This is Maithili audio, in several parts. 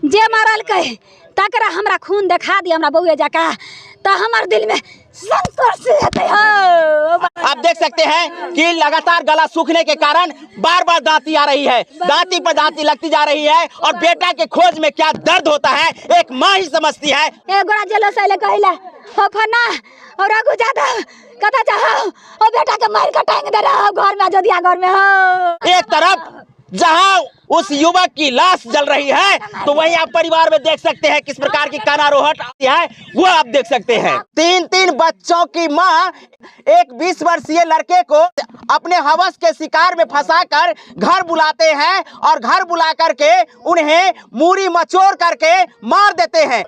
जे मारलकै तकरा हमरा खून देखा दिया हमरा बउए जका तऽ हमर दिल में संतोष हेतै हो। आप देख सकते हैं कि लगातार गला सूखने के कारण बार बार दांती आ रही है, दांती पर दांती लगती जा रही है और बेटा के खोज में क्या दर्द होता है एक माँ ही समझती है। ए गोरा जेलो से अइले कहिला हो फन्ना और रघु जाधव कतऽ चाहो ओ बेटा के मार के टांग दे रहा हो घर में अयोध्या घर में हो। एक तरफ जहां उस युवक की लाश जल रही है तो वहीं आप परिवार में देख सकते हैं किस प्रकार की कानारोहट आती है, वो आप देख सकते हैं। 3-3 बच्चों की मां एक 20 वर्षीय लड़के को अपने हवस के शिकार में फंसाकर घर बुलाते हैं और घर बुला करके उन्हें मूरी मचोड़ करके मार देते हैं।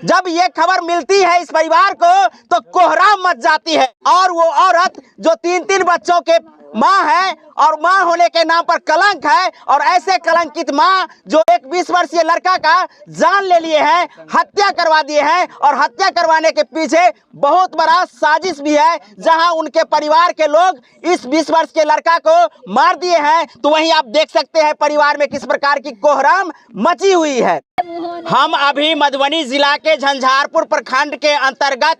जब ये खबर मिलती है इस परिवार को तो कोहराम मच जाती है और वो औरत जो 3-3 बच्चों के माँ है और माँ होने के नाम पर कलंक है और ऐसे कलंकित माँ जो एक 20 वर्षीय लड़का का जान ले लिए हैं, हत्या करवा दिए हैं और हत्या करवाने के पीछे बहुत बड़ा साजिश भी है, जहां उनके परिवार के लोग इस 20 वर्ष के लड़का को मार दिए हैं। तो वहीं आप देख सकते हैं परिवार में किस प्रकार की कोहराम मची हुई है। हम अभी मधुबनी जिला के झंझारपुर प्रखंड के अंतर्गत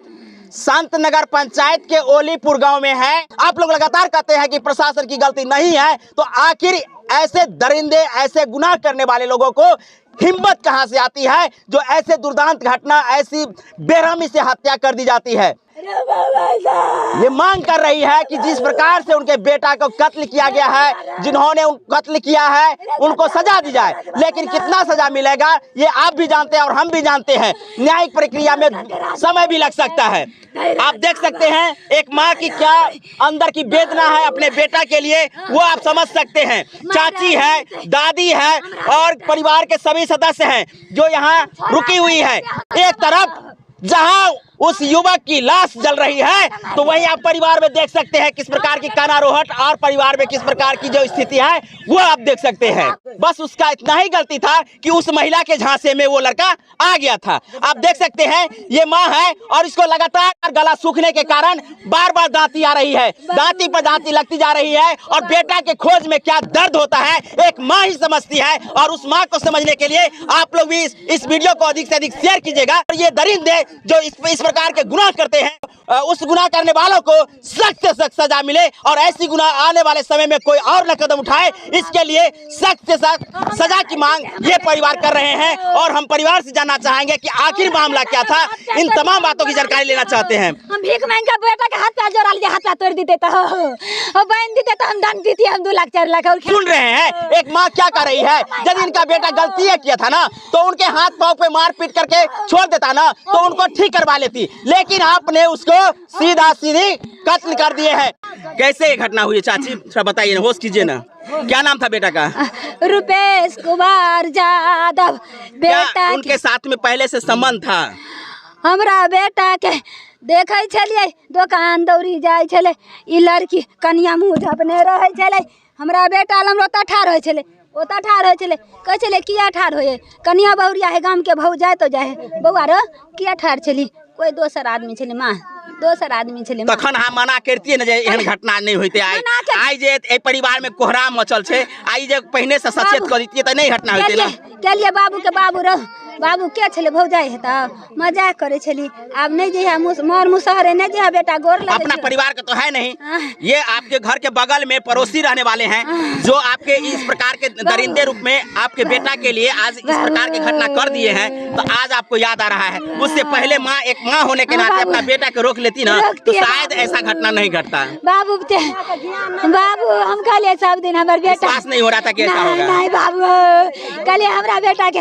संत नगर पंचायत के ओलीपुर गांव में है। आप लोग लगातार कहते हैं कि प्रशासन की गलती नहीं है, तो आखिर ऐसे दरिंदे, ऐसे गुनाह करने वाले लोगों को हिम्मत कहां से आती है जो ऐसे दुर्दांत घटना, ऐसी बेरहमी से हत्या कर दी जाती है। ये मांग कर रही है कि जिस प्रकार से उनके बेटा को कत्ल किया गया है, जिन्होंने उन कत्ल किया है उनको सजा दी जाए, लेकिन कितना सजा मिलेगा ये आप भी जानते हैं और हम भी जानते हैं। न्यायिक प्रक्रिया में समय भी लग सकता है। आप देख सकते हैं एक माँ की क्या अंदर की वेदना है अपने बेटा के लिए, वो आप समझ सकते हैं। चाची है, दादी है और परिवार के सभी सदस्य हैं जो यहाँ रुकी हुई है। एक तरफ जहां उस युवक की लाश जल रही है तो वहीं आप परिवार में देख सकते हैं किस प्रकार की कानारोहट और परिवार में किस प्रकार की जो स्थिति है वो आप देख सकते हैं। बस उसका इतना ही गलती था कि उस महिला के झांसे में वो लड़का आ गया था। आप देख सकते हैं ये माँ है और इसको लगातार गला सूखने के कारण बार बार दांती आ रही है, दांती पर दांती लगती जा रही है और बेटा के खोज में क्या दर्द होता है एक माँ ही समझती है। और उस माँ को समझने के लिए आप लोग भी इस वीडियो को अधिक से अधिक शेयर कीजिएगा। और ये दरिंदे जो इस प्रकार के गुनाह करते हैं, उस गुनाह करने वालों को सख्त से सख्त सजा मिले और ऐसी गुनाह आने वाले समय में कोई और न कदम उठाए, इसके लिए सख्त से सख्त सजा की मांग ये परिवार कर रहे हैं। और हम परिवार से जानना चाहेंगे कि आखिर मामला क्या था, इन तमाम बातों की जानकारी लेना चाहते हैं। हम भीख मांग के बेटा के हाथ पैर जोड़ा लिए, हाथ पैर तोड़ देते तो और बांध देते तो हम दान देती, हम 2 लाख 4 लाख। और सुन रहे हैं एक माँ क्या कर रही है, यदि इनका बेटा गलती किया था ना तो उनके हाथ पाँव पे मार पीट करके छोड़ देता ना तो उनको ठीक करवा लेती, लेकिन आपने उसको सीधा सीधी कत्ल कर दिए हैं। कैसे ये घटना हुई चाची, थोड़ा बताइए ना, होश कीजिए ना। क्या नाम था बेटा का? रुपेश कुमार यादव। बेटा उनके साथ में पहले से संबंध था? हमरा बेटा के देखे छलिए दोकान दौरी जाय छलै, ई लड़की कनिया मुँह झपने रहे छलै। हमरा बेटा लग ओतऽ ठाढ़ होइ छलै, ओतऽ ठाढ़ होइ छलै, कहै छलै किया ठाढ़ होइए, कनिया बहुरिया है गाम के, भौ जाय तो जाय है, बौआ रो किया ठाढ़ छली, कोई दोसर आदमी छलै माँ, दोसर आदमी छलै माँ। तखन अहाँ मना करतियै ने जे एहन घटना नहि होइतै। आइ जे एहि परिवार में कोहराम मचल छै, आइ जे पहिने से सचेत कऽ दितियै तऽ नहि घटना होइतै ना। केलियै बाबू के, बाबू रह, बाबू के छलै भौजाइ हेतौ, मजाक करै छली, आब नहि जइहा मर मुसहरे नहि जइहा बेटा, गोर लगै अपना छियौ। परिवार का तो है नहीं, ये आपके घर के बगल में पड़ोसी रहने वाले हैं जो आपके इस प्रकार के दरिंदे रूप में आपके बेटा के लिए आज इस प्रकार की घटना कर दिए हैं, तो आज आपको याद आ रहा है। उससे पहले माँ एक माँ होने के नाते अपना बेटा के रोक लेती ना तो शायद ऐसा घटना नहीं घटता। बाबू बाबू हम कहलिए सब दिन हमर बेटा विश्वास नहीं हो रहा था कि ऐसा नहीं, होगा। नहीं बाबू कहलिए हमरा बेटा के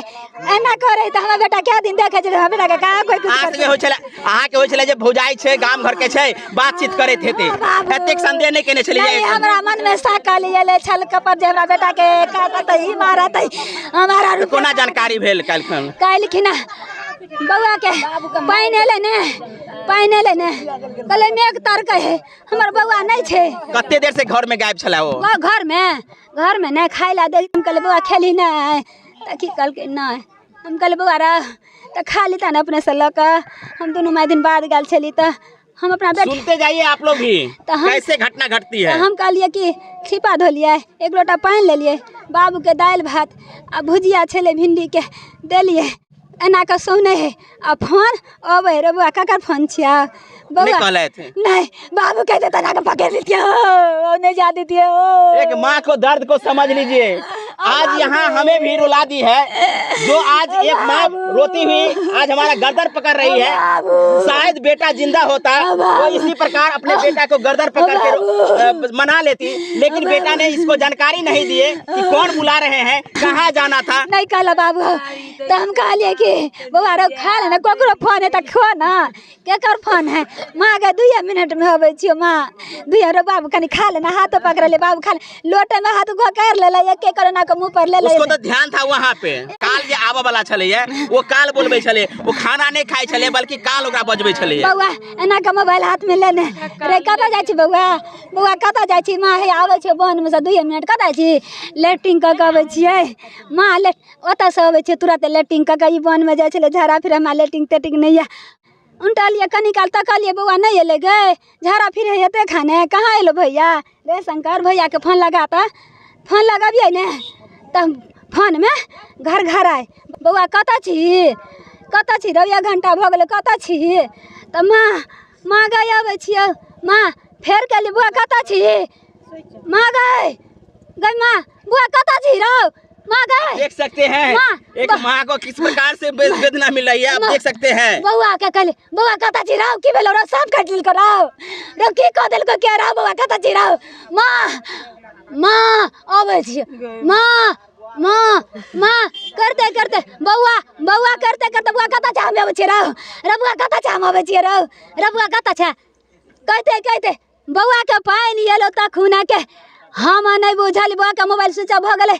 एना करे तऽ हमर बेटा क्या दिन देखे छलै, हमर बेटा के कहाँ कोई कुछ अहाँ करतै। सबके होइ छलै, अहाँ के होइ छलै जे भौजाइ छै, गाम घर के छै, बातचीत करैत हेतै, बाबू। एतेक संदेह नहि केने छलियै। नहीं, हमरा मन में शक एलै छल कपट जे हमरा बेटा के काटतै, ई मारतै, हमारा रुपया। कोना जानकारी भेल काल्हिखन? काल्हिखिना बौआ के पानि एलै ने, पानि एलै ने, कहलै मेघ तरकै है, हमर बौआ नहि छै। कते देर से घर में गायब छलै ओ? घर में नहि खाय लए दै। हम कहलियै बौआ खेलही नहि, तऽ की कहलकै नहि। हम कहलियै बौआ रह तऽ खा लेता ने अपने से लऽ कऽ। हम दुनू माय दिन बाद गेल छली तऽ हम अपना बेटा सुनते जाइए आप लोग भी तो हम- कैसे घटना घटती है। तऽ हम कहलियै कि छिपा धोलियै, एक लोटा पानि लेलियै, बाबूके दालि भात आ भुजिया छलै भिण्डीके देलियै, एना कऽ सुनै है आ फोन अबै रे बौआ, ककर फोन छियै नहीं बौआ? कहलथि। नहीं, बाबू कहते तना के पकड़ लेतियै हो, नहीं जा देतियै हो। एक माँ को दर्द को समझ लीजिए। आज यहाँ हमें भी रुला दी है, जो आज एक माँ रोती हुई आज हमारा गर्दन पकड़ रही है। शायद बेटा जिंदा होता वो इसी प्रकार अपने बेटा को गर्दन पकड़ के मना लेती, लेकिन बेटा ने इसको जानकारी नहीं दिए कि कौन बुला रहे हैं, कहाँ जाना था। नहीं कहला बाबू, तो हम कहलिए कि बौआ रो खा ले ना, ककरो फोन है तो खो ना, केकर फोन है? माँ के 2 मिनट में अबै छियो माँ, 2 रो बाबू कनी खा लेना, हाथ पकड़ ले बाबू खा ले, लोटे में हाथ घोकर ले ले, एक एक ना के मुंह पर ले ले। उसको तो ध्यान था वहाँ पे, काल जे आबऽ वाला छलैया वो काल बोलबै छलै, वो खाना नहीं खाइ छलै बल्कि काल ओकरा बजबै छलैया। बौआ एना के मोबाइल हाथ में लेने रे, कतऽ जाइ छी बौआ? बौआ कतऽ जाइ छी? माँ हे आबै छियै वन में से 2 मिनट, कतऽ जाइ छी? लेट्रिन कऽ के अबै छियै माँ, ले ओतऽसँ अबै छियै तुरंत लेट्रिन कऽ के, ई वन में जाइ छलै झाड़ा फिर, हमरा लेट्रिन तेट्रिन नहि यऽ। उनटलियै कनी काल तकलियै बौआ नहि एलै गे, झाड़ा फिर हेतै खाने, कहाँ एलो भैया? रे शंकर भैयाके फोन लगा तऽ, फोन लगबियै ने तऽ फोनमे घर घर आय, बौआ कतऽ छी, कतऽ छी रौ, 1 घंटा भऽ गेलै कतऽ छी? तऽ माँ माँ गै अबै छियौ माँ, फेर कहलियै बौआ कतऽ छी? माँ गै गै माँ, बौआ कतऽ छी रौ? माँ गै। देख सकते हैं माँ, एक माँ को किस प्रकार से वेदना मिल रही है, आप देख सकते हैं। बौआ के कहली बौआ कतऽ छी रौ, की भेलौ रौ, साँप काटि लेलकौ रौ, रौ की कऽ देलकौ के रौ, बौआ कतऽ छी रौ? माँ माँ अबै छियौ माँ माँ माँ करते करते बौआ बौआ करते करते बौआ कतऽ छै, हम अबै छियै रौ, रौ बौआ कतऽ छै, हम अबै छियै रौ, रौ बौआ कतऽ छै? कहते कहते बौआ के पानि एलो तखुन के हम नहि बुझल, बौआ के मोबाइल स्विच ऑफ भऽ गेलै,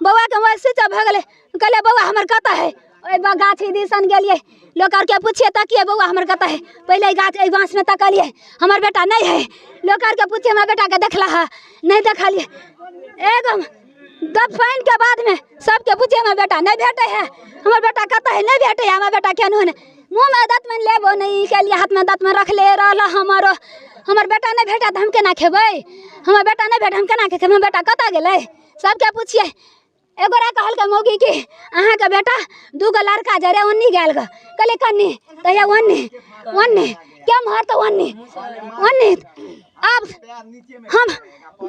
बौआ के मोबाइल स्विच ऑफ भऽ गेलै। कहलियै बौआ हमर कतऽ है? ओहि गाछी दिसन गेलियै, लोक आरके पुछियै तकियै बौआ हमर कतऽ है? पहिले गाछ एहि बाँसमे तकलियै, हमर बेटा नहि है। लोक आरके पुछियै हमरा बेटाके देखला है? नहि देखलियै। एगो दब पानिके बादमे सबके पुछियै हमर बेटा नहि भेटै है, हमर बेटा कतऽ है? नहि भेटै है, हमर बेटा केनहो नहि। मुँहमे दाँतमे लेबो नहि केलियै, हाथमे दाँतमे रखले रहल हमरो, हमर बेटा नहि भेटत हम केना खेबै? हमर बेटा नहि भेटत हम केना खेबै? हमर बेटा कतऽ गेलै? सबके पुछियै। एगोरा कहलकै मौगी कि अहाँके बेटा 2 गो लड़का जे रे ओन्नी गेल गऽ। कहलियै कन्नी? तऽ हे ओन्नी ओन्नी केम्हर? तऽ ओन्नी ओन्नी। आब हम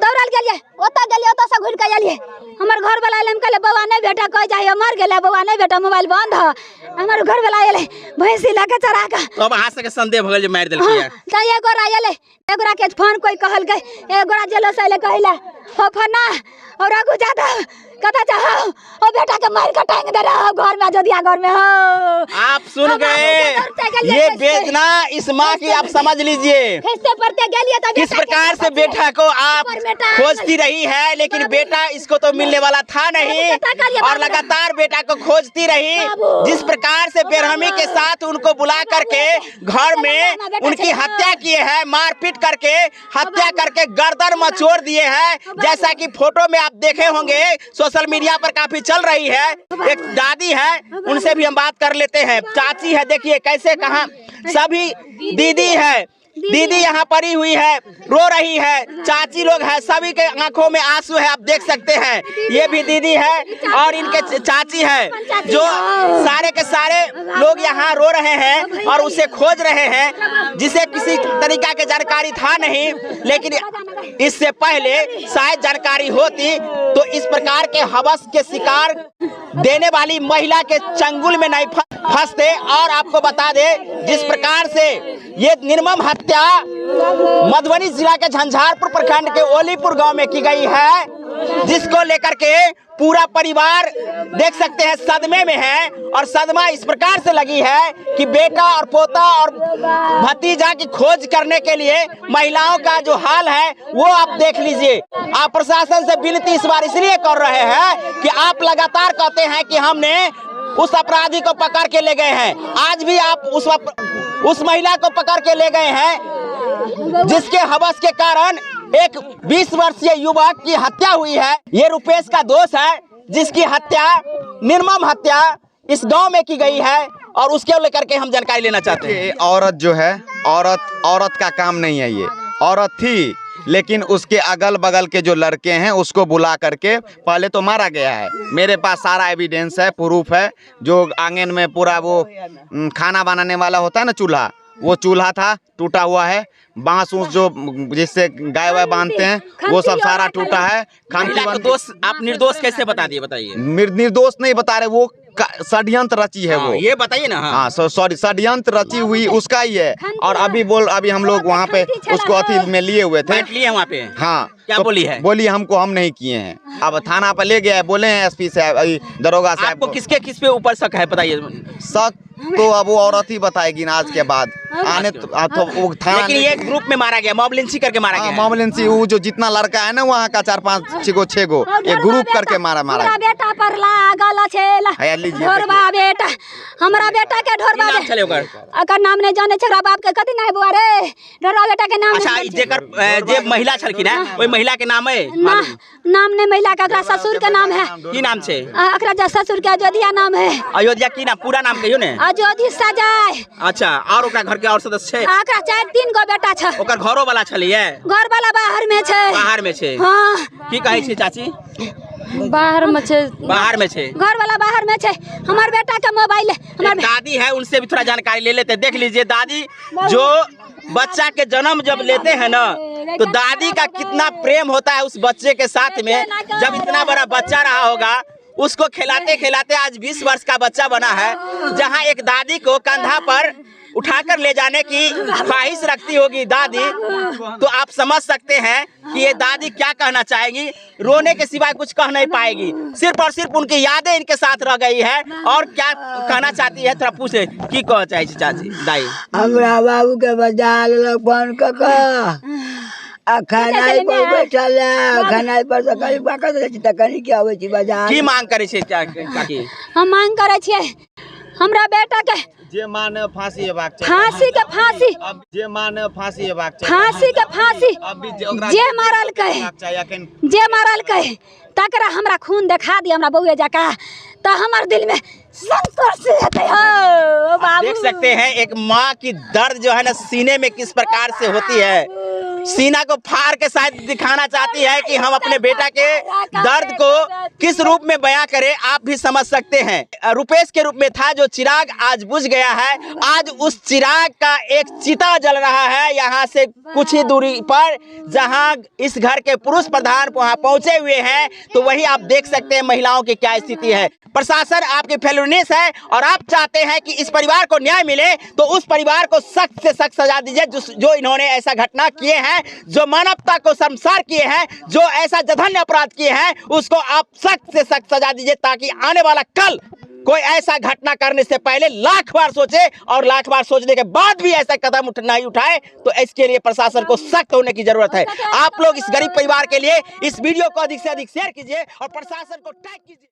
दौड़ल गेलियै, ओतऽ गेलियै, ओतऽसँ घुरि कऽ एलियै। हमर घरवला एलै, हम कहलियै बौआ नहि भेटऽ, कहै जाइ मर गेलै बौआ नहि भेटऽ, मोबाइल बन्द हऽ। हमर घरवला एलै भैंसी लऽ कऽ चरा कऽ। तब अहाँ सबके संदेह भऽ गेल जे मारि देलकै। हँ, तऽ एगोरा एलै, एगोरा के फोन कोइ कहलकै, एगोरा जेलसँ एलै कहै लए हो फन्ना हो रघु जादव कतऽ चाहो, ओ बेटा के मारि कऽ टांगि दे रहा घर में, अयोध्या घर में हो। आप सुन हम बाबू गए के दौड़ते गेलियै ये खसिते। वेदना इस माँ की, आप समझ लीजिए खसिते पड़ते गेलियै तऽ किस बेटा के प्रकार से बच्चे। बेटा को आप ऊपर में टांग। खोजती रही है, लेकिन बाबू। बेटा इसको तो मिलने वाला था नहीं बाबू, कतऽ गेलियै और बाबू? लगातार बेटा को खोजती रही। बाबू। जिस प्रकार से बेरहमी के साथ उनको बुला करके घर में बाबू, उनकी बाबू। हत्या किए है, मारपीट करके हत्या बाबू। करके गर्दन मचोड़ दिए है, बाबू। जैसा कि फोटो में आप देखे होंगे, सोशल मीडिया पर काफी चल रही है। एक दादी है, उनसे भी हम बात कर लेते हैं। चाची है, देखिए कैसे कहाँ सभी दीदी है, दीदी यहाँ पड़ी हुई है, रो रही है, चाची लोग है, सभी के आंखों में आंसू है, आप देख सकते हैं। ये भी दीदी है और इनके चाची है, जो सारे के सारे लोग यहाँ रो रहे हैं और उसे खोज रहे हैं, जिसे किसी तरीका के जानकारी था नहीं, लेकिन इससे पहले शायद जानकारी होती तो इस प्रकार के हवस के शिकार देने वाली महिला के चंगुल में नहीं फंसते। और आपको बता दे, जिस प्रकार से ये निर्मम हत्या मधुबनी जिला के झंझारपुर प्रखंड के ओलीपुर गांव में की गई है, जिसको लेकर के पूरा परिवार देख सकते हैं सदमे में है। और सदमा इस प्रकार से लगी है कि बेटा और पोता और भतीजा की खोज करने के लिए महिलाओं का जो हाल है वो आप देख लीजिए। आप प्रशासन से विनती इस बार इसलिए कर रहे हैं कि आप लगातार कहते हैं कि हमने उस अपराधी को पकड़ के ले गए हैं, आज भी आप उस महिला को पकड़ के ले गए हैं जिसके हवस के कारण एक 20 वर्षीय युवक की हत्या हुई है। ये रुपेश का दोष है जिसकी हत्या, निर्मम हत्या इस गांव में की गई है। और उसके लेकर के हम जानकारी लेना चाहते हैं। ये औरत जो है, औरत औरत का काम नहीं है। ये औरत थी, लेकिन उसके अगल बगल के जो लड़के हैं उसको बुला करके पहले तो मारा गया है। मेरे पास सारा एविडेंस है, प्रूफ है। जो आंगन में पूरा वो खाना बनाने वाला होता है ना चूल्हा, वो चूल्हा था, टूटा हुआ है। बांस ऊस जो जिससे गाय वाय बांधते हैं वो सब सारा टूटा है। महिला को दोष आप निर्दोष कैसे बता दिए, बताइए। निर्दोष नहीं बता रहे, वो षड्यंत्र रची है वो, ये बताइए ना। हाँ, सॉरी, षड्यंत्र रची हुई उसका ही है। और अभी बोल, अभी हम लोग वहाँ पे उसको अथी में लिए हुए थे, लिए वहाँ पे। हाँ, क्या तो बोली है? बोली हमको हम नहीं किए हैं। अब थाना पर ले गया है, बोले हैं एसपी साहब, दरोगा साहब। आपको किसके किस पे ऊपर शक है, बताइए। शक तो अब वो औरत ही बताएगी ना आज के बाद आने तो वो थाना। लेकिन ये ग्रुप में मारा गया, मॉब लिंचिंग करके मारा गया। मॉब लिंचिंग, वो जो जितना लड़का है ना वहाँ का, 4 5 6 गो 6 गो एक ग्रुप करके मारा मारा। बेटा पर लागल छे ढोरबा बेटा, हमरा बेटा के ढोरबा अकर नाम नहीं जाने छे, बाप के कथी नहीं बुआ रे, ढोरबा बेटा के नाम। अच्छा, जेकर जे महिला छलखिन है, ओई महिला के नाम है? नाम नहीं महिला का, अकरा ससुर के नाम है। की नाम छे? अकरा ससुर के अयोध्या नाम है। अयोध्या की नाम, पूरा नाम कहियो ने। अयोध्या सजाय। अच्छा, और ओकरा घर के और सदस्य छे? ओकरा 4 3 गो बेटा छे। ओकर घरो वाला छलिए? घर वाला बाहर में छे। बाहर में छे। हां। की कहै छी चाची? बाहर में छे। बाहर में छे, घर वाला बाहर में छे। हमार बेटा के मोबाइल है, हमार दादी है, उनसे भी थोड़ा जानकारी ले लेते। देख लीजिए दादी जो बच्चा के जन्म जब लेते हैं ना, तो दादी का कितना प्रेम होता है उस बच्चे के साथ में। जब इतना बड़ा बच्चा रहा होगा, उसको खिलाते खिलाते आज 20 वर्ष का बच्चा बना है। जहाँ एक दादी को कंधा पर उठाकर ले जाने की ख्वाहिश रखती होगी दादी, तो आप समझ सकते हैं कि ये दादी क्या कहना चाहेंगी। रोने के सिवाय कुछ कह नहीं पाएगी। सिर्फ और सिर्फ उनकी यादें इनके साथ रह गई है। और क्या कहना चाहती है, थोड़ा पूछे की कह चाहे चाची दाई। हमरा बाबू के बजा लेलक फोन क क, आ खानाइ पर बैठल है, खानाइ पर से कहीं पाकत रहै छी तऽ कहीं के अबै छी बाजार। की मांग करै छै काकी? हम मांग करै छियै हमरा बेटा के जे माने फांसी हेबाक चाही, फांसी के फांसी, जे माने फांसी हेबाक चाही, फांसी के फांसी। जे मारलकै, जे मारलकै तकरा हमरा खून देखा दिया हमरा बउआ जका, तो हमार दिल में संतोष हेतै। हो बाबू, देख सकते हैं एक माँ की दर्द जो है ना सीने में किस प्रकार से होती है। सीना को फाड़ के शायद दिखाना चाहती है कि हम अपने बेटा के दर्द को किस रूप में बयां करें। आप भी समझ सकते हैं। रुपेश के रूप में था जो चिराग आज बुझ गया है। आज उस चिराग का एक चिता जल रहा है यहाँ से कुछ ही दूरी पर, जहाँ इस घर के पुरुष प्रधान वहाँ पहुँचे हुए हैं। तो वही आप देख सकते हैं महिलाओं की क्या स्थिति है। प्रशासन आपकी फेलोनिस है और आप चाहते हैं कि इस परिवार को न्याय मिले, तो उस परिवार को सख्त से सख्त सजा दीजिए जो इन्होंने ऐसा घटना किए हैं, जो मानवता को शर्मसार किए हैं, जो ऐसा जघन्य अपराध किए हैं, उसको आप सख्त से सख्त सजा दीजिए, ताकि आने वाला कल कोई ऐसा घटना करने से पहले लाख बार सोचे और लाख बार सोचने के बाद भी ऐसा कदम नहीं उठाए। तो इसके लिए प्रशासन को सख्त होने की जरूरत है। आप लोग इस गरीब परिवार के लिए इस वीडियो को अधिक से अधिक शेयर कीजिए और प्रशासन को टैग कीजिए।